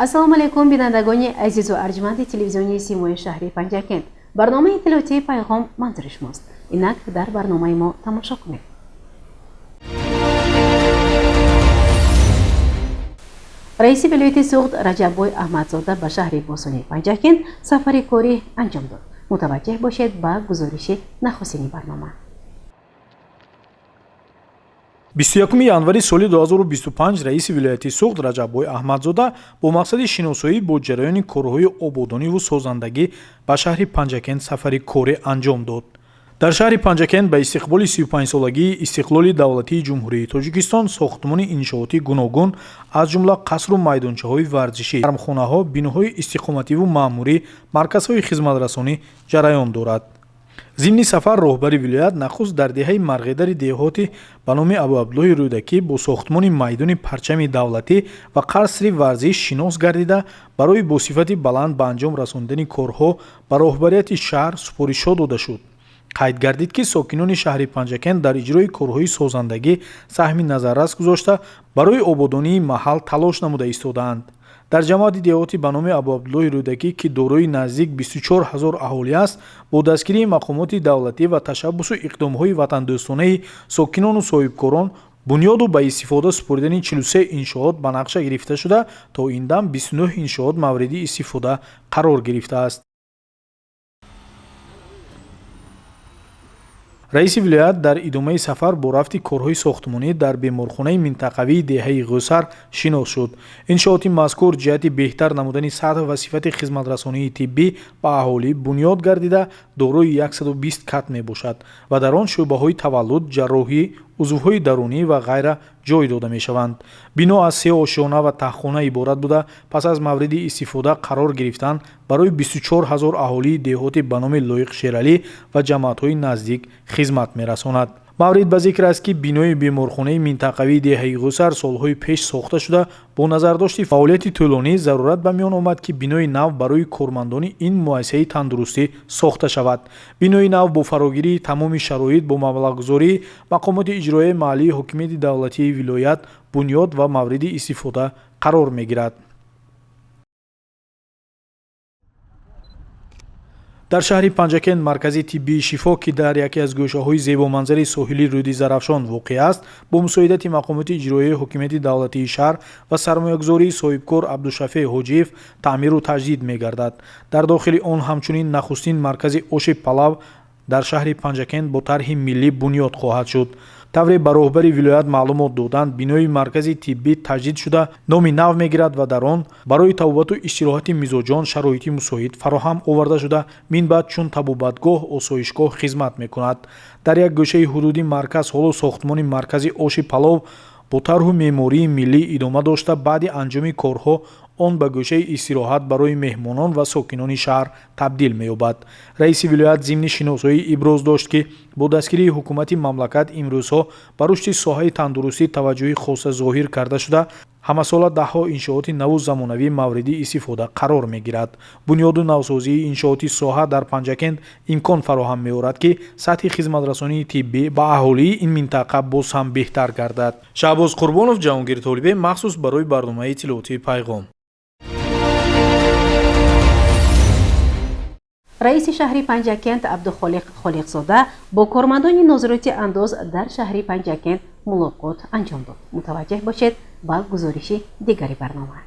Ассалому алайкум, бинандагони азизу арҷманди телевизиони Симои шаҳри Панҷакент. Барномаи иттилоотии «Пайғом» манзури шумост. Инак дар барномаи мо тамошо кунед. Раиси вилояти Суғд Раҷаббой Аҳмадзода ба шаҳри бостонии Панҷакент сафари корӣ анҷом дод. Мутаваҷҷеҳ бошед ба гузориши нахустини барнома. 21 январи соли 2025 раиси вилояти Суғд Раҷаббой Аҳмадзода бо мақсади шиносоӣ бо ҷараёни корҳои ободониву созандагӣ ба шаҳри Панҷакент сафари корӣ анҷом дод. Дар шаҳри Панҷакент ба истиқболи 35-солагии истиқлоли давлатии Ҷумҳурии Тоҷикистон сохтмони иншооти гуногун, аз ҷумла қасру майдончаҳои варзишӣ, гармхонаҳо, биноҳои истиқомативу маъмурӣ, марказҳои хизматрасонӣ ҷараён дорад. Зимни сафар роҳбари вилоят нахуст дар деҳаи Марғедари деҳоти ба номи Абуабдуллоҳи Рӯдакӣ бо сохтмони майдони парчами давлатӣ ва қасри варзиш шинос гардида, барои бо сифати баланд ба анҷом расондани корҳо ба роҳбарияти шаҳр супоришҳо дода шуд. Қайд гардид, ки сокинони шаҳри Панҷакент дар иҷрои корҳои созандагӣ саҳми назаррас гузошта, барои ободонии маҳал талош намуда истодаанд. Дар ҷамоати деҳоти ба номи Абуабдуллоҳи Рӯдакӣ, ки дорои наздик 24 ҳазор аҳолӣ аст, бо дастгирии мақомоти давлатӣ ва ташаббусу иқдомҳои ватандӯстонаи сокинону соҳибкорон бунёду ба истифода супоридани 43 иншоот ба нақша гирифта шуда, то ин дам 29 иншоот мавриди истифода қарор гирифтааст. Раиси вилоят дар идомаи сафар бо рафти корҳои сохтмонӣ дар беморхонаи минтақавии деҳаи Ғӯсар шинос шуд. Иншооти мазкур ҷиҳати беҳтар намудани сатҳ ва сифати хизматрасонии тиббӣ ба аҳолӣ бунёд гардида, дорои 120 кат мебошад ва дар он шӯъбаҳои таваллуд, ҷарроҳӣ, узвҳои дарунӣ ва ғайра ҷой дода мешаванд. Бино аз се ошёна ва таҳхона иборат буда, пас аз мавриди истифода қарор гирифтан барои 24 ҳазор аҳолии деҳоти ба номи Лоиқ Шералӣ ва ҷамоатҳои наздик хизмат мерасонад. Маврид ба зикр аст, ки бинои беморхонаи минтақавии деҳаи Ғӯсар солҳои пеш сохта шуда, бо назардошти фаъолияти тӯлонӣ зарурат ба миён омад, ки бинои нав барои кормандони ин муассисаи тандурустӣ сохта шавад. Бинои нав бо фарогирии тамоми шароит бо маблағгузории мақомоти иҷроияи маҳаллии ҳокимияти давлатии вилоят бунёд ва мавриди истифода қарор мегирад. Дар шаҳри Панҷакент маркази тиббии Шифо, ки дар яке аз гӯшаҳои зебоманзари соҳили рӯди Зарафшон воқеъ аст, бо мусоидати мақомоти иҷроияи ҳокимияти давлатии шаҳр ва сармоягузории соҳибкор Абдушафеъ Ҳоҷиев таъмиру таҷдид мегардад. Дар дохили он ҳамчунин нахустин маркази оши палав дар шаҳри Панҷакент бо тарҳи миллӣ бунёд хоҳад шуд. Тавре ба роҳбари вилоят маълумот доданд, бинои маркази тиббӣ таҷдид шуда, номи нав мегирад ва дар он барои табобату истироҳати мизоҷон шароити мусоид фароҳам оварда шуда, минбаъд чун табобатгоҳ, осоишгоҳ хизмат мекунад. Дар як гӯшаи ҳудуди марказ ҳоло сохтмони маркази оши палов бо тарҳу меъмории миллӣ идома дошта, баъди анҷоми корҳо он ба гӯшаи истироҳат барои меҳмонон ва сокинони шаҳр табдил меёбад. Раиси вилоят зимни шиносоӣ иброз дошт, ки бо дастгирии ҳукумати мамлакат имрӯзҳо ба рушди соҳаи тандурустӣ таваҷҷӯҳи хоса зоҳир карда шуда, ҳамасола даҳҳо иншооти наву замонавӣ мавриди истифода қарор мегирад. Бунёду навсозии иншооти соҳа дар Панҷакент имкон фароҳам меорад, ки сатҳи хизматрасонии тиббӣ ба аҳолии ин минтақа боз ҳам беҳтар гардад. Шаҳбоз Қурбонов, Ҷаҳонгир Толибе, махсус барои барномаи иттилоотии «Пайғом». Раиси шаҳри Панҷакент Абдухолиқ Холиқзода бо кормандони нозироти андоз дар шаҳри Панҷакент мулоқот анҷом дод. Мутаваҷҷеҳ бошед ба гузориши дигари барнома.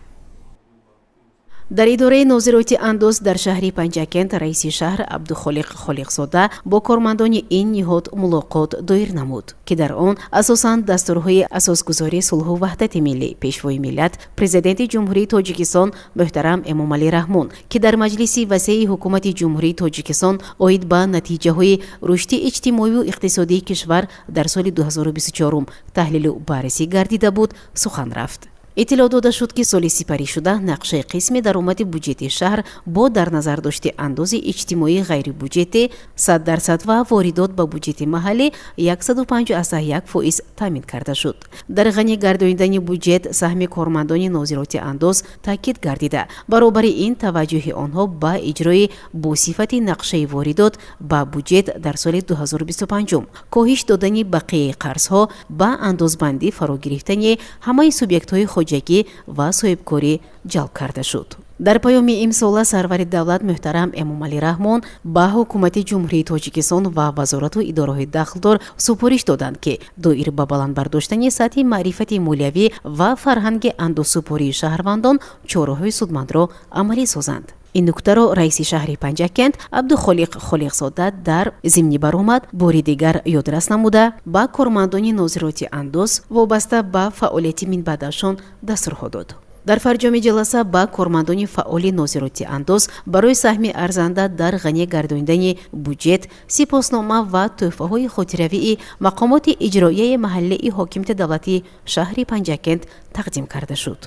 Дар идораи нозироти андоз дар шаҳри Панҷакент раиси шаҳр Абдухолиқ Холиқзода бо кормандони ин ниҳод мулоқот доир намуд, ки дар он асосан дастурҳои асосгузории сулҳу ваҳдати миллӣ, Пешвои миллат, Президенти Ҷумҳурии Тоҷикистон муҳтарам Эмомалӣ Раҳмон, ки дар маҷлиси васеи Ҳукумати Ҷумҳурии Тоҷикистон оид ба натиҷаҳои рушди иҷтимоию иқтисодии кишвар дар соли 2024 таҳлилу баррасӣ гардида буд, сухан рафт. Иттилоъ дода шуд, ки соли сипаришуда нақшаи қисми даромади буҷети шаҳр бо дар назар дошти андози иҷтимоии ғайрибуҷетӣ 100% ва воридот ба буҷети маҳаллӣ 105,1% таъмин карда шуд. Дар ғанӣ гардонидани буҷет саҳми кормандони нозироти андоз таъкид гардида, баробари ин таваҷҷӯҳи онҳо ба иҷрои босифати нақшаи воридот ба буҷет дар соли 2025, коҳиш додани бақияи қарзҳо, ба андозбандӣ фаро гирифтани ҳамаи субъектҳои Хоҷагӣ ва соҳибкорӣ ҷалб карда шуд. Дар паёми имсола сарвари давлат муҳтарам Эмомалӣ Раҳмон ба ҳукумати Ҷумҳурии Тоҷикистон ва вазорату идораҳои дахлдор супориш доданд, ки доир ба баланд бардоштани сатҳи маърифати молиявӣ ва фарҳанги андозсупории шаҳрвандон чораҳои судмандро амалӣ созанд. Ин нуктаро раиси шаҳри Панҷакент Абдухолиқ Холиқзода дар зимни баромад бори дигар ёдрас намуда, ба кормандони нозироти андоз вобаста ба фаъолияти минбаъдашон дастурҳо дод. Дар фарҷоми ҷаласа ба кормандони фаъоли нозироти андоз барои саҳми арзанда дар ғанӣ гардонидани буҷет сипоснома ва тӯҳфаҳои хотиравии мақомоти иҷроияи маҳаллии ҳокимияти давлатии шаҳри Панҷакент тақдим карда шуд.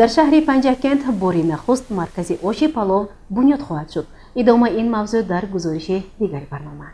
Дар шаҳри Панҷакент бори нахуст маркази оши палов бунёд хоҳад шуд. Идомаи ин мавзӯъ дар гузориши дигари барнома.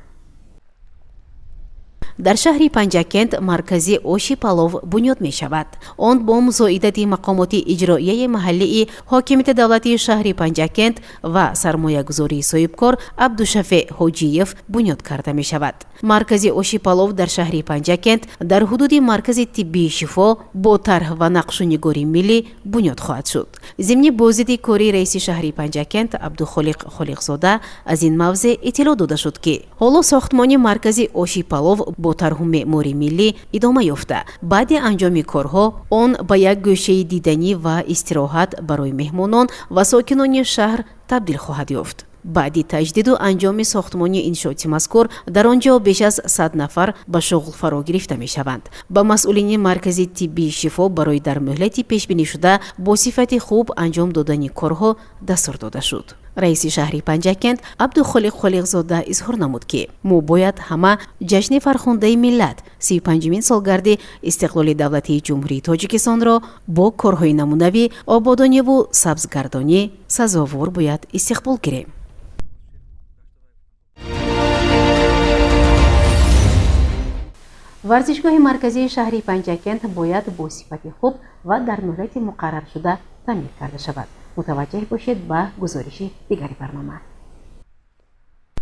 Дар шаҳри Панҷакент маркази оши палов бунёд мешавад. Он бо мусоидати мақомоти иҷроияи маҳаллии ҳокимияти давлатии шаҳри Панҷакент ва сармоягузории соҳибкор Абдушафеъ Ҳоҷиев бунёд карда мешавад. Маркази оши палов дар шаҳри Панҷакент дар ҳудуди маркази тиббии Шифо бо тарҳ ва нақшу нигори миллӣ бунёд хоҳад шуд. Зимни боздиди кории раиси шаҳри Панҷакент Абдухолиқ Холиқзода аз ин мавзеъ иттилоъ дода шуд, ки ҳоло сохтмони маркази оши палов бо тарҳу меъмори миллӣ идома ёфта, баъди анҷоми корҳо он ба як гӯшаи диданӣ ва истироҳат барои меҳмонон ва сокинони шаҳр табдил хоҳад ёфт. Баъди таҷдиду анҷоми сохтмони иншооти мазкур дар он ҷо беш аз 100 нафар ба шуғл фаро гирифта мешаванд. Ба масъулини маркази тиббии Шифо барои дар муҳлати пешбинишуда бо сифати хуб анҷом додани корҳо дастур дода шуд. Раиси шаҳри Панҷакент Абдухолиқ Холиқзода изҳор намуд, ки мо бояд ҳама ҷашни фархундаи миллат, 35-умин солгарди истиқлоли давлатии Ҷумҳурии Тоҷикистонро бо корҳои намунавӣ, ободониву сабзгардонӣ сазовор бояд истиқбол гирем. Варзишгоҳи марказии шаҳри Панҷакент бояд бо сифати хуб ва дар муҳлати муқарраршуда таъмир карда шавад. Мутаваҷҷеҳ бошед ба гузориши дигари барнома.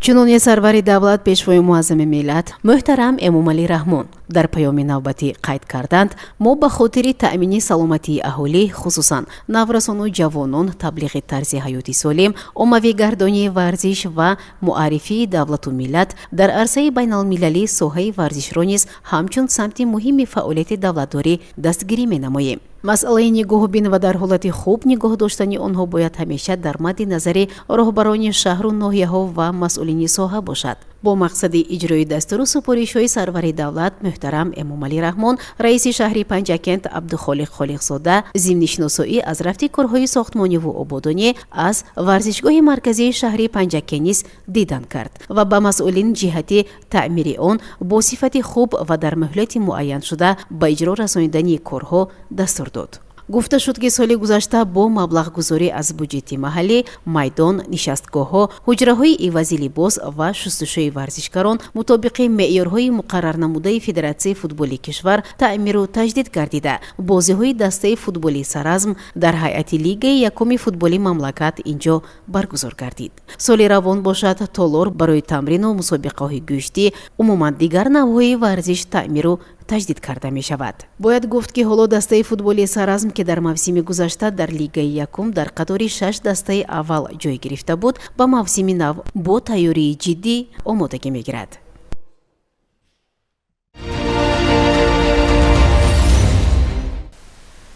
Чуноне сарвари давлат, пешвои муаззами миллат муҳтарам Эмомалӣ Раҳмон дар паёми навбатӣ қайд карданд, мо ба хотири таъмини саломатии аҳолӣ, хусусан наврасону ҷавонон, таблиғи тарзи ҳаёти солим, оммавигардонии варзиш ва муаррифии давлату миллат дар арсаи байналмилалӣ соҳаи варзишро низ ҳамчун самти муҳими фаъолияти давлатдорӣ дастгирӣ менамоем. Масъалаи нигоҳубин ва дар ҳолати хуб нигоҳ доштани онҳо бояд ҳамеша дар мадди назари роҳбарони шаҳру ноҳияҳо ва масъулини соҳа бошад. Бо мақсади иҷрои дастуру супоришҳои сарвари давлат муҳтарам Эмомалӣ Раҳмон, раиси шаҳри Панҷакент Абдухолиқ Холиқзода зимни шиносоӣ аз рафти корҳои сохтмониву ободонӣ аз варзишгоҳи марказии шаҳри Панҷакент низ дидан кард ва ба масъулин ҷиҳати таъмири он бо сифати хуб ва дар муҳлати муайяншуда ба иҷро расонидани корҳо дастур дод. Гуфта шуд, ки соли гузашта бо маблағгузорӣ аз буҷети маҳаллӣ майдон, нишастгоҳҳо, ҳуҷраҳои ивази либос ва шустушӯи варзишгарон мутобиқи меъёрҳои муқаррарнамудаи Федератсияи футболи кишвар таъмиру таҷдид гардида, бозиҳои дастаи футболи Саразм дар ҳайати лигаи якуми футболи мамлакат инҷо баргузор гардид. Соли равон бошад, толор барои тамрину мусобиқаҳои гӯштӣ, умуман дигар навъҳои варзиш таъмиру таҷдид карда мешавад. Бояд гуфт, ки ҳоло дастаи футболи Саразм, ки дар мавсими гузашта дар лигаи якум дар қатори шаш дастаи аввал ҷой гирифта буд, ба мавсими нав бо тайёрии ҷиддӣ омодагӣ мегирад.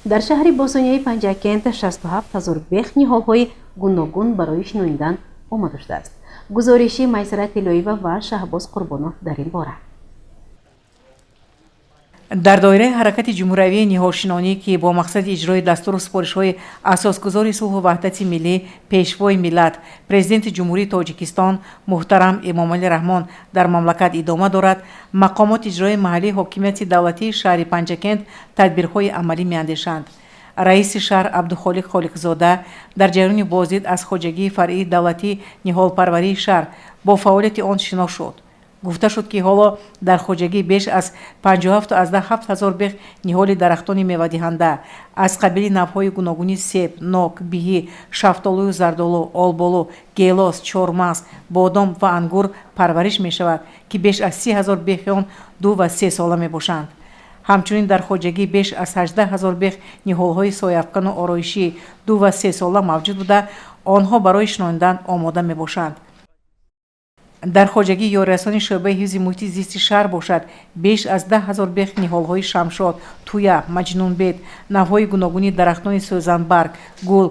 Дар шаҳри бостонияи Панҷакент 67 ҳазор бех ниҳолҳои гуногун барои шинонидан омода шудааст. Гузориши Майсара Тиллоева ва Шаҳбоз Қурбонов дар ин бора. Дар доираи ҳаракати ҷумҳуриявии ниҳолшинонӣ, ки бо мақсади иҷрои дастуру супоришҳои асосгузори сулҳу ваҳдати миллӣ, пешвои миллат, президенти Ҷумҳурии Тоҷикистон муҳтарам Эмомалӣ Раҳмон дар мамлакат идома дорад, мақомоти иҷроии маҳаллии ҳокимияти давлатии шаҳри Панҷакент тадбирҳои амалӣ меандешанд. Раиси шаҳр Абдухолиқ Холиқзода дар ҷараёни боздид аз хоҷагии фаръии давлатии ниҳолпарварии шаҳр бо фаъолияти он шинос шуд. Гуфта шуд, ки ҳоло дар хоҷагӣ беш аз 57,7 ҳазор бех ниҳоли дарахтони мевадиҳанда аз қабили навъҳои гуногуни себ, нок, биҳӣ, шафтолую зардолу, олболу, гелос, чормағз, бодом ва ангур парвариш мешавад, ки беш аз 30 ҳазор бехи он ду ва се сола мебошанд. Ҳамчунин дар хоҷагӣ беш аз 18 ҳазор бех ниҳолҳои сояафкану ороишӣ ду ва се сола мавҷуд буда, онҳо барои шинонидан омода мебошанд. Дар хоҷагии ёрирасони шӯъбаи ҳифзи муҳити зисти шаҳр бошад, беш аз 10 ҳазор бех ниҳолҳои шамшод, туя, маҷнунбед, навъҳои гуногуни дарахтони сӯзанбарг, гул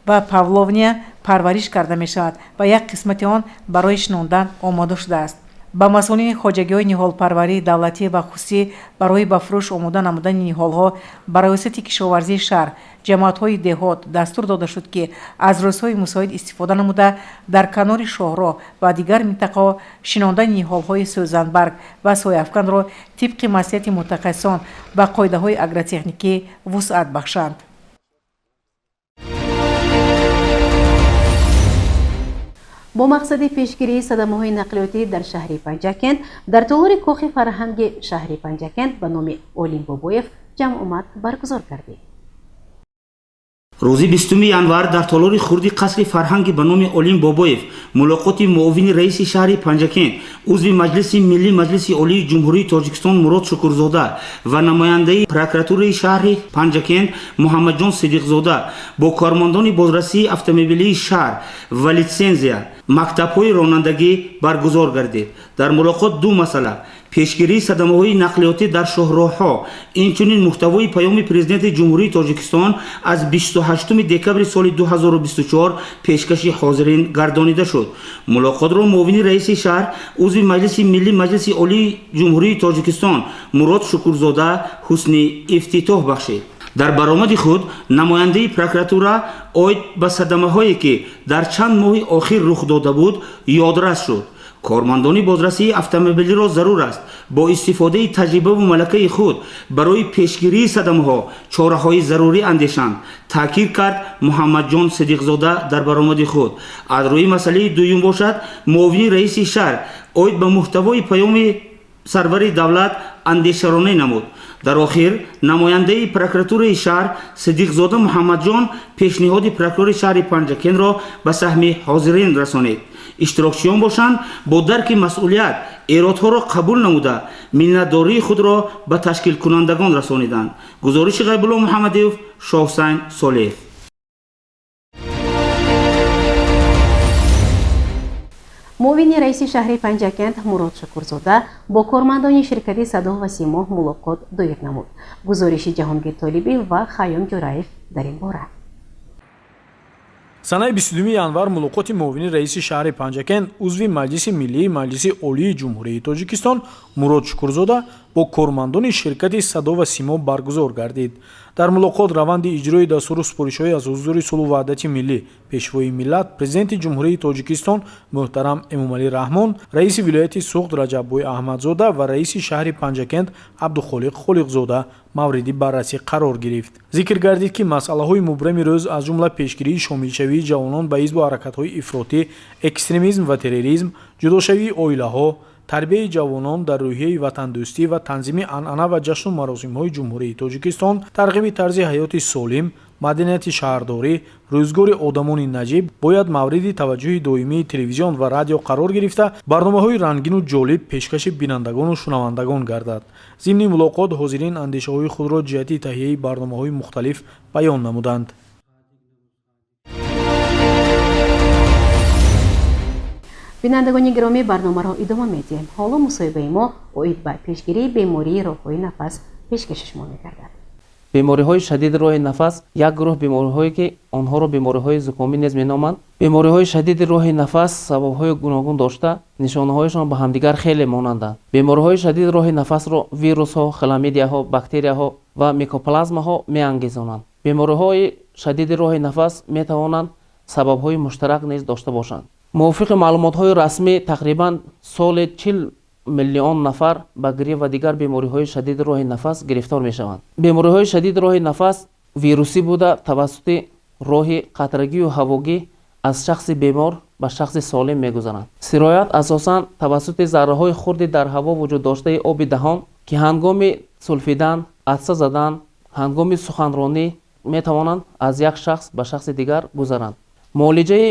ва павловния парвариш карда мешавад ва як қисмати он барои шинондан омода шудааст. Ба масъулини хоҷагиҳои ниҳолпарварии давлатӣ ва хусусӣ барои ба фурӯш омода намудани ниҳолҳо ба Раёсати кишоварзии шаҳр, ҷамоатҳои деҳот дастур дода шуд, ки аз рӯзҳои мусоид истифода намуда, дар канори шоҳроҳ ва дигар минтақаҳо шинондани ниҳолҳои сӯзанбарг ва сояафканро тибқи маслиҳати мутахассисон ва қоидаҳои агротехникӣ вусъат бахшанд. Бо мақсади пешгирии садамаҳои нақлиётӣ дар шаҳри Панҷакент дар толори кохи фарҳанги шаҳри Панҷакент ба номи Олим Бобоев ҷамъомад баргузор гардид. Рӯзи 20 январ дар толори хурди қасри фарҳанги ба номи Олим Бобоев мулоқоти муовини раиси шаҳри Панҷакент, узви Маҷлиси Миллӣ Маҷлиси Олии Ҷумҳурии Тоҷикистон Мурод Шукурзода ва намояндаи прокуратураи шаҳри Панҷакент Муҳаммадҷон Сидиқзода бо кормандони бозрасии автомобилии шаҳр ва литсензия мактабҳои ронандагӣ баргузор гардид. Дар мулоқот ду масъала: пешгирии садамаҳои нақлиётӣ дар шоҳроҳҳо, инчунин муҳтавои паёми Президенти Ҷумҳурии Тоҷикистон аз 28 декабри соли 2024 пешкаши ҳозирин гардонида шуд. Мулоқотро муовини раиси шаҳр, узви Маҷлиси Миллӣ Маҷлиси Олии Ҷумҳурии Тоҷикистон Мурод Шукурзода ҳусни ифтитоҳ бахшид. Дар баромади худ намояндаи прокуратура оид ба садамаҳое, ки дар чанд моҳи охир рух дода буд, ёдрас шуд. Кормандони бозрасии автомобилиро зарур аст бо истифодаи таҷрибаву малакаи худ барои пешгирии садамаҳо чораҳои зарурӣ андешанд, таъкид кард Муҳаммадҷон Сидиқзода дар баромади худ. Аз рӯи масъалаи дуюм бошад, муовини раиси шаҳр оид ба муҳтавои паёми сарвари давлат андешаронӣ намуд. Дар охир намояндаи прокуратураи шаҳр Сидиқзода Муҳаммадҷон пешниҳоди прокурори шаҳри Панҷакентро ба саҳми ҳозирин расонид. Иштирокчиён бошанд, бо дарки масъулият эродҳоро қабул намуда, миннатдории худро ба ташкилкунандагон расониданд. Гузориши Ғайбулло Муҳаммадиев, Шоҳусайн Солиев. Муовини раиси шаҳри Панҷакент Мурод Шукурзода бо кормандони ширкати Садо ва Симо мулоқот доир намуд. Гузориши Ҷаҳонгир Толибӣ ва Хайём Ҷураев дар ин бора. Санаи 22 январ мулоқоти муовини раиси шаҳри Панҷакент, узви Маҷлиси Миллии Маҷлиси Олии Ҷумҳурии Тоҷикистон Мурод Шукурзода бо кормандони ширкати Садо ва Симо баргузор гардид. Дар мулоқот раванди иҷрои дастуру супоришҳои аз ҳузури Сулҳу ваҳдати миллӣ, Пешвои миллат, Президенти Ҷумҳурии Тоҷикистон муҳтарам Эмомалӣ Раҳмон, раиси вилояти Суғд Раҷаббой Аҳмадзода ва раиси шаҳри Панҷакент Абдухолиқ Холиқзода мавриди баррасӣ қарор гирифт. Зикр гардид, ки масъалаҳои мубрами рӯз, аз ҷумла пешгирии шомилшавии ҷавонон ба ҳизбу ҳаракатҳои ифротӣ, экстремизм ва терроризм, ҷудошавии оилаҳо, тарбияи ҷавонон дар рӯҳияи ватандӯстӣ ва танзими анъана ва ҷашну маросимҳои Ҷумҳурии Тоҷикистон, тарғиби тарзи ҳаёти солим, маданияти шаҳрдорӣ, рӯзгори одамони наҷиб бояд мавриди таваҷҷӯҳи доимии телевизион ва радио қарор гирифта, барномаҳои рангину ҷолиб пешкаши бинандагону шунавандагон гардад. Зимни мулоқот ҳозирин андешаҳои худро ҷиҳати таҳияи барномаҳои мухталиф баён намуданд. Бинандагони гиромӣ, барномаро идома медиҳем. Ҳоло мусоҳибаи мо оид ба пешгирии бемории роҳҳои нафас пешкаши шумо мегардад. Бемориҳои шадиди роҳи нафас як гурӯҳ бемориҳое, ки онҳоро бемориҳои зукомӣ низ меноманд. Бемориҳои шадиди роҳи нафас сабабҳои гуногун дошта, нишонаҳояшон ба ҳамдигар хеле монанданд. Бемориҳои шадиди роҳи нафасро вирусҳо, хламидияҳо, бактерияҳо ва микоплазмаҳо меангезонанд. Бемориҳои шадиди роҳи нафас метавонанд сабабҳои муштарак низ дошта бошанд. Мувофиқи маълумотҳои расмӣ, тақрибан соли 40 миллион нафар ба грипп ва дигар бемориҳои шадиди роҳи нафас гирифтор мешаванд. Бемориҳои шадиди роҳи нафас вирусӣ буда, тавассути роҳи қатрагию ҳавогӣ аз шахси бемор Ба шахси солим мегузаранд. Сироят асосан тавассути зарраҳои хурди дар ҳаво вуҷуд доштаи оби даҳон, ки ҳангоми сулфидан, атса задан, ҳангоми суханронӣ метавонанд аз як шахс ба шахси дигар гузаранд. Муолиҷаи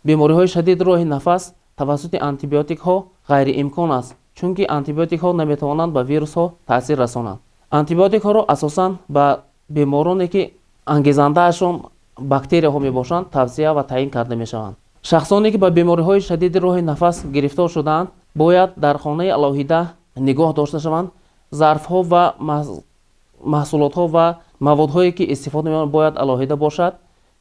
бемориҳои шадиди роҳи нафас тавассути антибиотикҳо ғайриимкон аст, чунки антибиотикҳо наметавонанд ба вирусҳо таъсир расонанд. Антибиотикҳоро асосан ба бемороне, ки ангезандаашон бактерияҳо мебошанд, тавсия ва таъин карда мешаванд. Шахсоне, ки ба бемориҳои шадиди роҳи нафас гирифтор шудаанд, бояд дар хонаи алоҳида нигоҳ дошта шаванд. Зарфҳо ва маҳсулотҳо ва маводҳое, ки истифода мебаранд, бояд алоҳида бошад,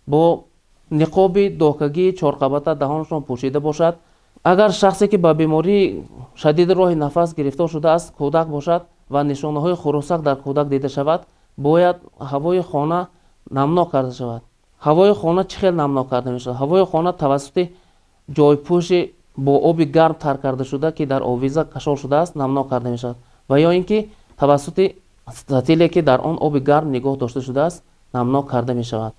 бо ниқоби докагии чорқабата даҳонашон пӯшида бошад. Агар шахсе, ки ба бемории шадиди роҳи нафас гирифтор шудааст, кӯдак бошад ва нишонаҳои хурусак дар кӯдак дида шавад, бояд ҳавои хона намнок карда шавад. Ҳавои хона чӣ хел намнок карда мешавад? Ҳавои хона тавассути ҷойпӯши бо оби гарм тар карда шуда, ки дар овиза кашол шудааст, намнок карда мешавад ва ё ин ки тавассути сатиле, ки дар он оби гарм нигоҳ дошта шудааст, намнок карда мешавад.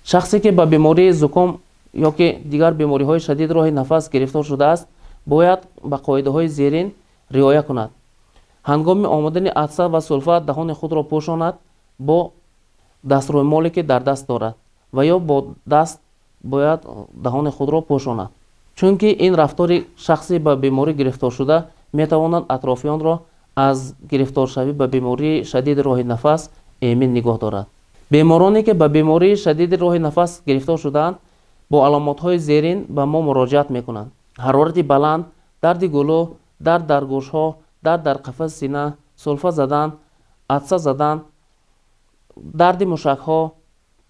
Шахсе, ки ба бемории зуком ё ки дигар бемориҳои шадид роҳи нафас гирифтор шудааст, бояд ба қоидаҳои зерин риоя кунад. Ҳангоми омадани атса ва сулфа даҳони худро пӯшонад бо дастрӯймоле, ки дар даст дорад, ва ё бо даст бояд даҳони худро пӯшонад, чунки ин рафтори шахси ба беморӣ гирифторшуда метавонад атрофиёнро аз гирифторшавӣ ба бемории шадиди роҳи нафас эмин нигоҳ дорад. Бемороне, ки ба бемории шадиди роҳи нафас гирифтор шудаанд, бо аломатҳои зерин ба мо муроҷиат мекунанд: ҳарорати баланд, дарди гулӯ, дард дар гӯшҳо, дард дар қафаси сина, сулфа задан, атса задан, дарди мушакҳо,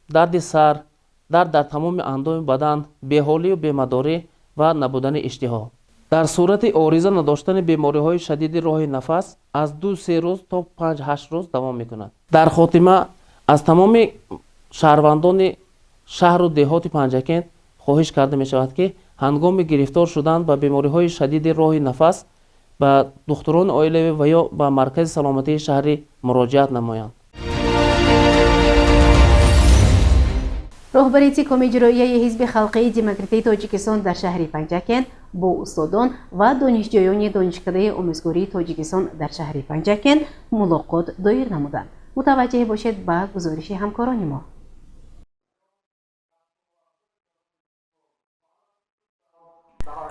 дарди сар, дард дар тамоми андоми бадан, беҳолию бемадорӣ ва набудани иштиҳо. Дар сурати ориза надоштани бемориҳои шадиди роҳи нафас аз 2-3 рӯз то 5-8 рӯз давом мекунад. Дар хотима аз тамоми шаҳрвандони шаҳру деҳоти Панҷакент хоҳиш карда мешавад, ки ҳангоми гирифтор шудан ба бемориҳои шадиди роҳи нафас ба духтурони оилавӣ ва ё ба маркази саломатии шаҳрӣ муроҷиат намоянд. Роҳбарияти Комиҷроияи Ҳизби халқии демократии Тоҷикистон дар шаҳри Панҷакент бо устодон ва донишҷӯёни Донишкадаи омӯзгории Тоҷикистон дар шаҳри Панҷакент мулоқот доир намуданд. Мутаваҷҷеҳ бошед ба гузориши ҳамкорони мо.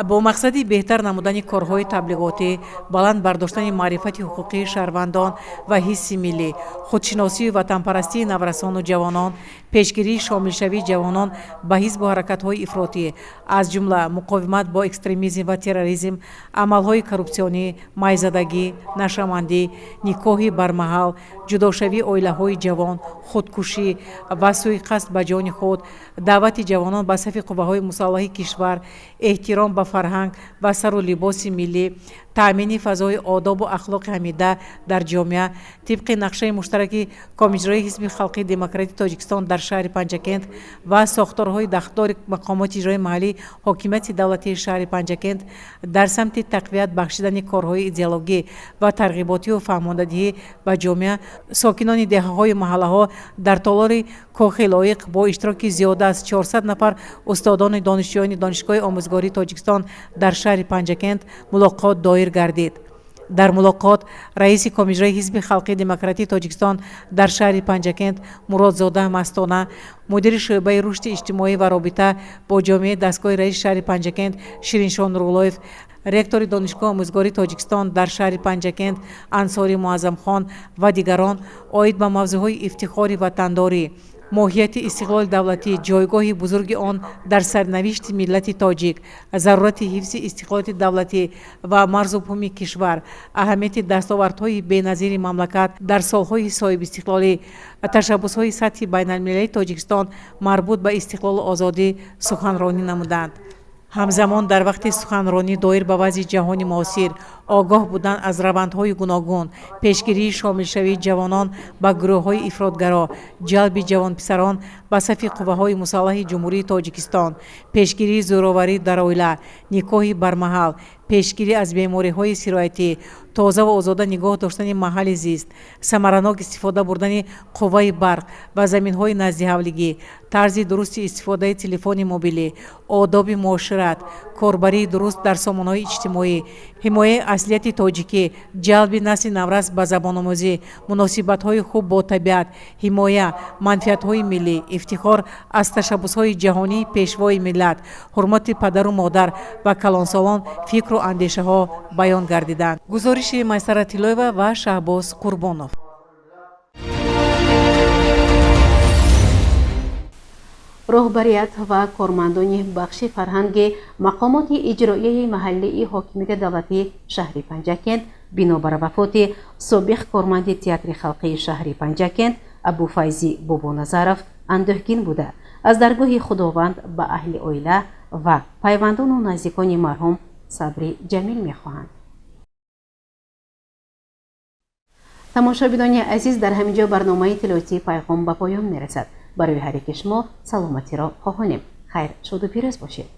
Бо мақсади беҳтар намудани корҳои таблиғотӣ, баланд бардоштани маърифати ҳуқуқии шаҳрвандон ва ҳисси миллӣ, худшиносию ватанпарастии наврасону ҷавонон, пешгирии шомилшавии ҷавонон ба ҳизбу ҳаракатҳои ифротӣ, аз ҷумла муқовимат бо экстремизм ва терроризм, амалҳои коррупсионӣ, майзадагӣ, нашъамандӣ, никоҳи бармаҳал, ҷудошавии оилаҳои ҷавон, худкушӣ ва сӯиқасд ба ҷони худ, даъвати ҷавонон ба сафи қувваҳои мусаллаҳи кишвар, эҳтиром ба фарҳанг ва сару либоси миллӣ, таъмини фазои одобу ахлоқи ҳамида дар ҷомеа, тибқи нақшаи муштараки Комиҷроии Ҳизби халқии демократии Тоҷикистон дар шаҳри Панҷакент ва сохторҳои дахлдори мақомоти иҷроии маҳаллии ҳокимияти давлатии шаҳри Панҷакент дар самти тақвият бахшидани корҳои идеологӣ ва тарғиботию фаҳмондадиҳӣ ба ҷомеа, сокинони деҳаҳою маҳаллаҳо дар толори Кохи Лоиқ бо иштироки зиёда аз 400 нафар устодони донишҷӯёни Донишгоҳи омӯзгории Тоҷикистон дар шаҳри Панҷакент мулоқот доир гардид. Дар мулоқот раиси Комиҷрои Ҳизби халқии демократии Тоҷикистон дар шаҳри Панҷакент Муродзода Мастона, мудири шӯъбаи рушди иҷтимоӣ ва робита бо ҷомеаи дастгоҳи раиси шаҳри Панҷакент Шириншоҳ Нуруллоев, ректори Донишгоҳи омӯзгории Тоҷикистон дар шаҳри Панҷакент Ансори Муаззамхон ва дигарон оид ба мавзӯъҳои ифтихори ватандорӣ, моҳияти истиқлоли давлатӣ, ҷойгоҳи бузурги он дар сарнавишти миллати тоҷик, зарурати ҳифзи истиқлолияти давлатӣ ва марзу буми кишвар, аҳамияти дастовардҳои беназири мамлакат дар солҳои соҳибистиқлолӣ, ташаббусҳои сатҳи байналмилалии Тоҷикистон марбут ба истиқлолу озодӣ суханронӣ намуданд. Ҳамзамон дар вақти суханронӣ доир ба вазъи ҷаҳони муосир, Огоҳ будан аз равандҳои гуногун, пешгирии шомилшавии ҷавонон ба гурӯҳҳои ифротгаро, ҷалби ҷавонписарон ба сафи қувваҳои мусаллаҳи Ҷумҳурии Тоҷикистон, пешгирии зӯроварӣ дар оила, никоҳи бармаҳал, пешгирӣ аз бемориҳои сироятӣ, тоза ва озода нигоҳ доштани маҳалли зист, самаранок истифода бурдани қувваи барқ ва заминҳои наздиҳавлигӣ, тарзи дурусти истифодаи телефони мобилӣ, одоби муошират, корбарии дуруст дар сомонаҳои иҷтимоӣ, ҳимояи аслияти тоҷикӣ, ҷалби насли наврас ба забономӯзӣ, муносибатҳои хуб бо табиат, ҳимоя, манфиатҳои миллӣ, ифтихор аз ташаббусҳои ҷаҳонии Пешвои миллат, ҳурмати падару модар ва калонсолон фикру андешаҳо баён гардиданд. Гузориши Майсара Тиллоева ва Шаҳбоз Қурбонов. Роҳбарият ва кормандони бахши фарҳанги мақомоти иҷроияи маҳаллии ҳокимияти давлатии шаҳри Панҷакент бинобар вафоти собиқ корманди театри халқии шаҳри Панҷакент Абуфайзӣ Бобоназаров андӯҳгин буда, аз даргоҳи Худованд ба аҳли оила ва пайвандону наздикони марҳум сабри ҷамил мехоҳанд. Тамошобинони азиз, дар ҳамин ҷо барномаи иттилоотии Пайғом ба поён мерасад. Барои ҳар яки шумо саломатиро хоҳонем. Хайр, шоду пирӯз бошед.